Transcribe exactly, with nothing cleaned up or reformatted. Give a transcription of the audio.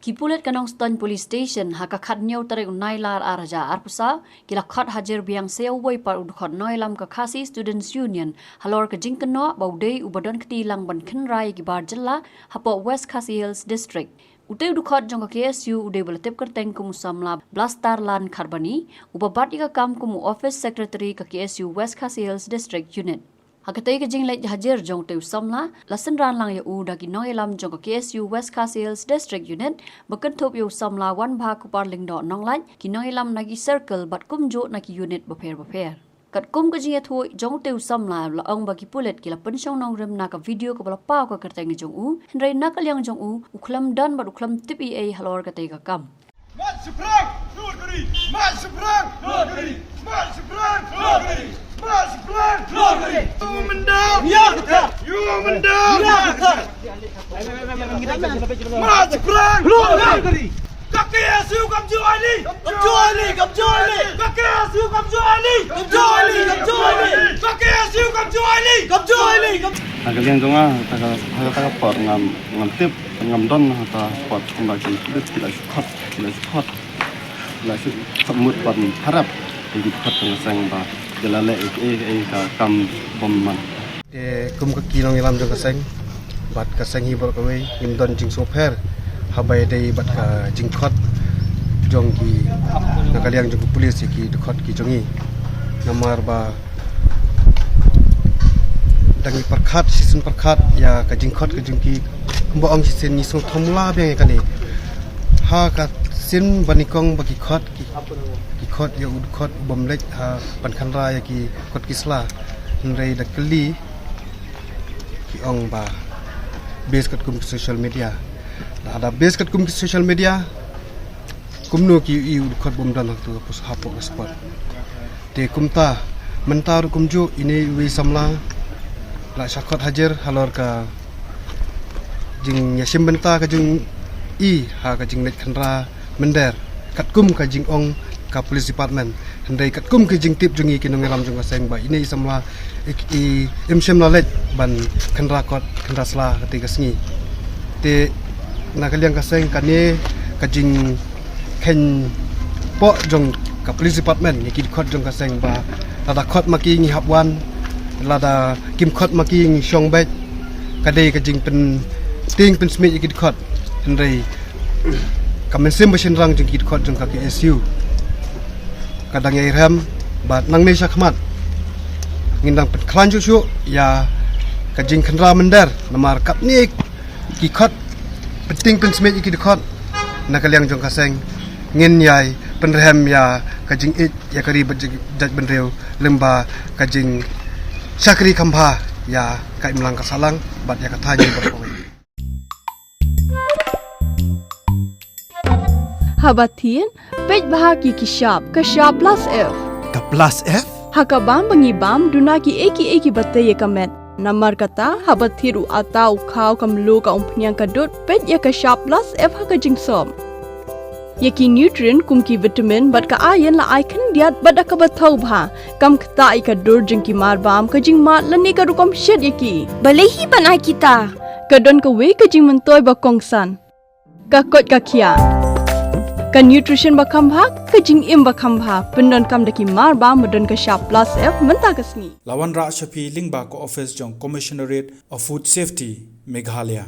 Ki pulit ka Nongstoiñ Police Station ha ka khathynñiew tarik u Nailar ar hajar arphew saw ki la khot hajir biang sa uwei pat u dkhot nongïalam ka Khasi Students Union halor ka jingkynnoh ba u dei uba don kti lang ban khynra ïa ki bar jylla hapoh West Khasi Hills District. Utei u dkhot jong ka K S U u dei ba la tip kyrteng kum u samla Blastarland Kharbani, uba bat ïa ka kam kum u Office Secretary ka K S U West Khasi Hills District Unit. Ha katei ka jingleit hajir jong utei u samla, la synran lang ïa u da ki nongïalam jong ka K S U West Khasi Hills District Unit, ba kynthup ïa u samla Wanbha Kupar Lyngdoh Nonglait, ki nongïalam na ki circle bad kumjuh na ki unit bapher bapher. Katkum ka jingïathuh jong utei u samla, la ong ba ki pulit ki la pynshong nongrim na ka video kaba la paw ka kyrteng jong u, hynrei na ka liang jong u, u khlem don bad u khlem tip ei ei halor katei ka kam. Mat shaphrang, lut kari! Mat shaphrang, lut kari! Mat shaphrang, lut kari! Mat shaphrang, lut kari! Ïa ka thar! Ïa ka thar! Mat shaphrang, lut kari! Ka K S U kamjooh ïa lei! Kamjooh ïa lei! Kamjooh ïa lei! Ka K S U kamjooh ïa lei! Kamjooh ïa lei! Kamjooh ïa lei! Ka K S U kamjooh ïa lei! Kamjooh ïa lei! Kam- Ha ka liang jong nga, ha ka, ha ka por ngam, ngam tip, ngam don ha ka por kumba ki, ki la shu khot, ki la shu khot. La shu khot mut ban harap ïa ki dkhot jong ka seng ba ki la leh ïa ka, ïa ka kam bymman. Te kum ka ki nongïalam jong ka seng bad ka seng hi baroh kawei, ngim don jingsngewpher haba ïadei bad ka jingkhot jong ki, na ka liang jong ki pulit ïa ki dkhot ki jong ngi. Namar ba dang ïa pyrkhat, shisien pyrkhat ïa ka jingkhot ka jong ki, kumba ong shisien ngi sngewthuh la biang ïa kane. Ha ka sien ba nyngkong ba ki khot, ki, ki khot ïa u dkhot u bym leit ha ban khynra ïa ki kot ki sla. Hynrei da kylli ki ong ba base katkum ki social media. Lada base katkum ki social media, kumno ki ïohi u dkhot bym don ha tu ha pus hapoh ka spot. Te kumta mynta ruh kumjuh ine iwei i samla la shah khot hajir halor ka jingïashim bynta ka jong i ha ka jingleit khynra mynder katkum ka jingong ka police department. Hynrei katkum ka jingtip jong i ki nongïalam jong ka seng ba ine i samla i, i, im shym la leit ban khynra kot khynra sla ha katei ka sngi. Te na ka liang ka seng kane ka jingkheiñ poh jong ka police department ïa ki dkhot jong ka seng ba lada khot ma ki ngi hap wan, lada kim khot ma ki ngi shong beit. Ka dei ka jingpyntieng pynsmiej ïa ki dkhot. Hynrei ka mynsiem ba shynrang jong ki dkhot jong ka K S U ka dang ïai rhem bad nangne shakhmat ngin dang pynkhlaiñ shuh shuh ïa ka jingkhynra mynder namar katne ki khot pyntieng pynsmiej ïa ki dkhot. Na ka liang jong ka seng ngin ïai pynrhem ïa ka jingïeit ïa ka ri bad jait bynriew lyngba ka jingshakri kham bha ïa ka imlang ka sahlang bad ïa ka thaiñ baroh kawei. Haba thied, peit bha ki ki shap, ka shap plus F. Ka plus F? Ha ka bam ba ngi bam, duna ki ei ki ei kiba tei ïa ka met. Namar kata, haba thied u atta u khaw ka mluh ka umphniang ka dud, peit ïa ka shap plus F ha ka jingsop. Ïa ki nutrient kum ki vitamin bad ka iron la ai khyndiat bad da kaba thaw bha. Kam ktah ïa ka dur jong ki mar bam, ka jingmad lane ka rukom shet ïa ki. Balei hi ban ai kita? Ka don kawei ka jingmyntoi ba kongsan. Ka koit ka khiah. Ka nutrition ba kham bha, ka jingim ba kham bha. Pyndonkam da ki mar bam ba don ka shap plus F mynta ka sngi. La wanrah sha phi lyngba ka office jong Commissionerate of Food Safety, Meghalaya.